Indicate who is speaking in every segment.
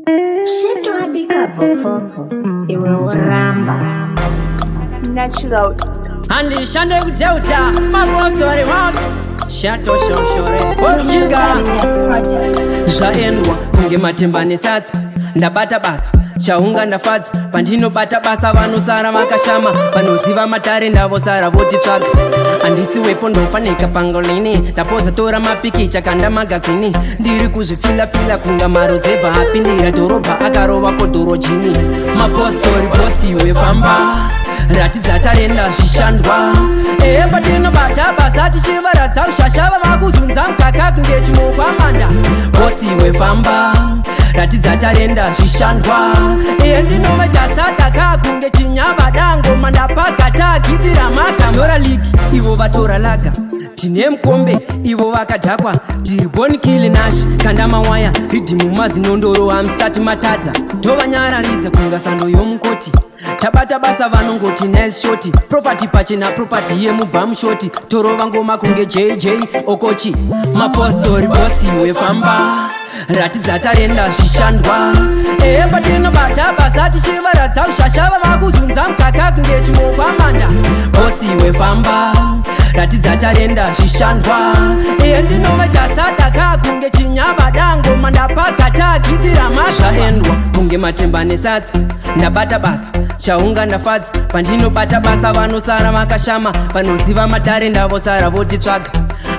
Speaker 1: Sheto abika bvopfopfo iwe woramba.
Speaker 2: Natural.
Speaker 3: Handishande kudelta mapostori house shato shoshore osvika zvaendwa kunge matemba nesadza. Ndabata basa chaunga ndafadza. Pandinobata basa vanosara vakashama, vanoziva matare ndavosara votitsvaga. Handisi wepo ndofaneka pangolini. Ndapoza tora mapikicha kanda magazini. Ndiri kuzvifilafila kunga marozevha apindira dhorobha akarova kodhorojini. Mapostori bosiwe famba, ratidza tarenda zvishandwa. Ehe, patinobata basa tichivaradza ushasha, vava kuzunza mukaka kunge chimokwamanda. Bosiwe famba, ratidza tarenda zvishandwa. Iye ndinovaita sadaka kunge chinyavada. Ngoma ndapakata gidira makatora ligi, ivo vatora laga. Tine mukombe, ivo vakadhakwa. Tiri bonikili nash kanda mawaya ridhimu mazinondoro hamusati matadza. Tovanyararidza kunga sando yomukoti. Tabata basa vanongoti nice shot. Property pachena, property yemubhamushoti. Torova ngoma kunge JJ Okochi. Mapostori bosiwe famba, ratidza tarenda zvishandwa. Ehe, patinobata basa tichivaradza ushasha, vava kuzunza mukaka kunge chimokwamanda. Bosiwe famba, ratidza tarenda zvishandwa. Iye ndinovaita sadaka kunge chinyavada. Ngoma ndapakata gidira mazvaendwa kunge matemba nesadza. Ndabata basa chaunga ndafadza. Pandinobata basa vanosara vakashama, vanoziva matare ndavosara votitsvaga.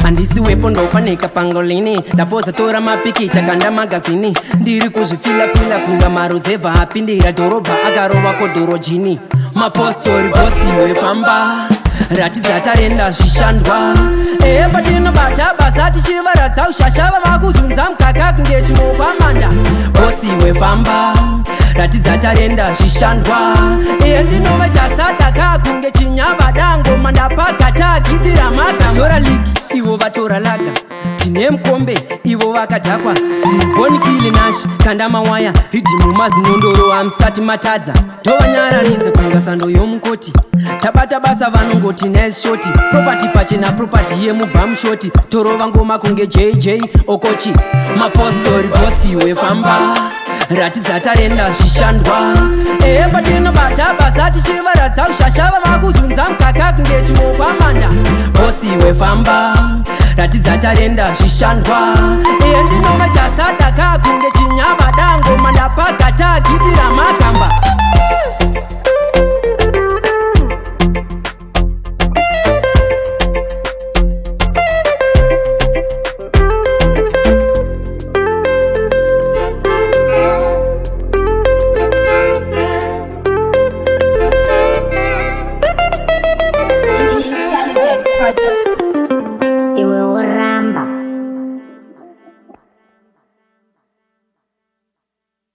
Speaker 3: Handisi wepo ndofaneka pangolini. Ndapoza tora mapikicha kanda magazini. Ndiri kuzvifilafila kunga marozevha apindira dhorobha akarova kodhorojini. Mapostori bosiwe famba, ratidza tarenda zvishandwa. Ehe, patinobata basa tichivaradza ushasha, vava kuzunza mukaka kunge chimokwamanda. Bosiwe famba, ratidza tarenda zvishandwa. Iye ndinovaita sadaka kunge chinyavada. Ngoma ndapakata gidira makatora ligi, ivo vatora laga. Tine mukombe, ivo vakadhakwa. Tiri bonikili nash kanda mawaya ridhimu mazinondoro hamusati matadza. Tovanyararidza kunga sando yomukoti. Tabata basa vanongoti nice shot. Property pachena, property yemubhamushoti. Torova ngoma kunge JJ Okochi. Mapostori bosiwe famba, ratidza tarenda zvishandwa. Ehe, patinobata basa tichivaradza ushasha, vava kuzunza mukaka kunge chimokwamanda. Bosiwe famba, ratidza tarenda zvishandwa. Iye ndinovaita sadaka kunge chinyavada. Ngoma ndapakata gidira makamba.
Speaker 2: Intelligent Project.